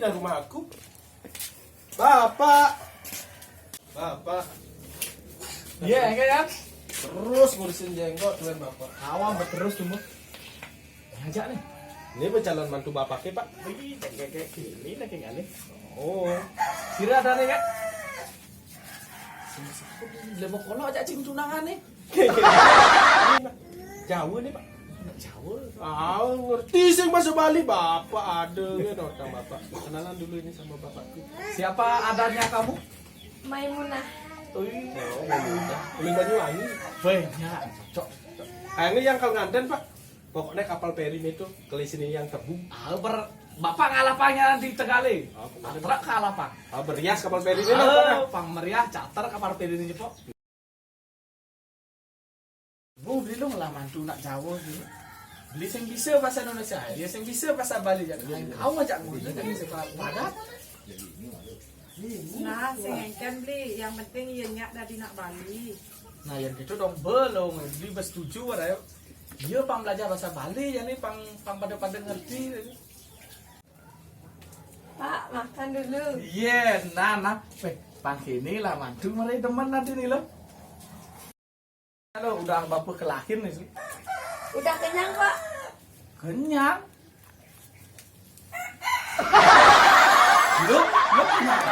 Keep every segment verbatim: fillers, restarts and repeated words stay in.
Dari rumah aku. Bapak. Bapak. Iya, enggak ya? Terus ngurusin jenggot tuh, Bapak. Awam terus tuh, Bu. Ngajak nih. Ini calon mantu bapaknya, Pak. Ini kayak kayak gini lagi kali. Oh. Sira ada nih, Kak? Sing sepuluh, lima kolok aja cing tunangan nih. Jawa nih, Pak. Jawa. Ah, ngerti sing bahasa Bali, Bapak ada ya, dotang Bapak. Kenalan dulu ini sama bapakku. Siapa adanya kamu? Maimunah. Oh, iya. Oh, Maimunah. Uling Banyuwangi. Banyak, cocok. Ah, ini yang kau nganten, Pak. Pokoknya kapal feri itu, ke sini yang tebu. Ah, ber, Bapak ngalapangnya di Tegale. Oh, bener. Truk kalapang. Ah, berias kapal feri ini, Pak. Ah, pang meriah, charter kapal feri ini, Pak. Bu, beli lu ngelaman tuh nak Jawa gitu. Beli sing bisa bahasa Indonesia, ya sing bisa bahasa Bali ya. Kau aja ngomong kan bisa padat. Nah, sing engken beli, yang penting iya nyak dari nak Bali. Nah, yang gitu dong belum, beli bersetuju wae. Iya pang belajar bahasa Bali ya nih pang pang pada-pada ngerti. Pak, makan dulu. Iya, nah, nah. Eh, pang kini lah mantu mari demen nanti nih lo. Halo, udah bapak kelahin nih sih. Udah kenyang, Pak? Kenyang. Lu, lu kenyang.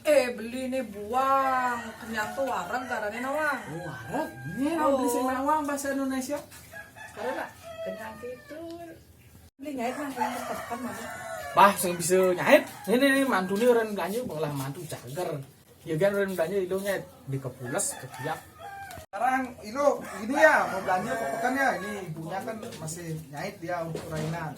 Eh, beli nih buang. Kenyang tuh wareg karena nawang. Oh, wareg. Ini yang beli sing nawang bahasa Indonesia. Karena kenyang gitu. Beli nyait mah yang tekan mah. Bah, sing bisa nyait. Ini nih mantu nih orang belanja malah mantu cager. Ya kan orang belanja itu nyait di kepules, kekiak. Sekarang Ilo ini ya mau belanja ke pekan ya. Ini ibunya kan masih nyait dia untuk Raina.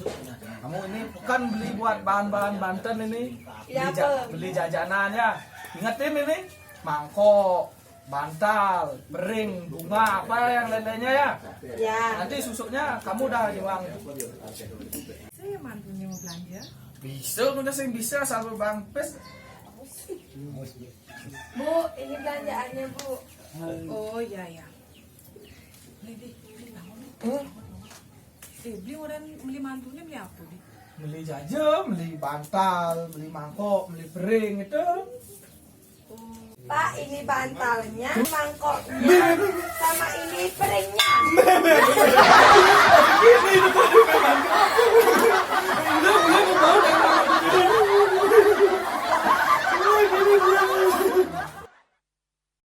Kamu ini pekan beli buat bahan-bahan banten ini. Beli, apa? Beli jajanan ya. Ingetin ini mangkok, bantal, bering, bunga, apa yang lain-lainnya ya. Ya. Nanti susuknya kamu udah jual. Saya mantunya mau belanja. Bisa, udah sih bisa sampai Bang Pes. Bu, ini belanjaannya, Bu. Oh, iya, iya. Beli, beli, beli tahu nih. Eh, beli orang beli mantunya beli apa nih? Beli jajan, beli bantal, beli mangkok, beli piring itu. Pak, ini bantalnya, mangkoknya, sama ini piringnya.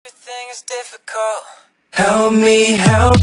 Everything is difficult. Help me help.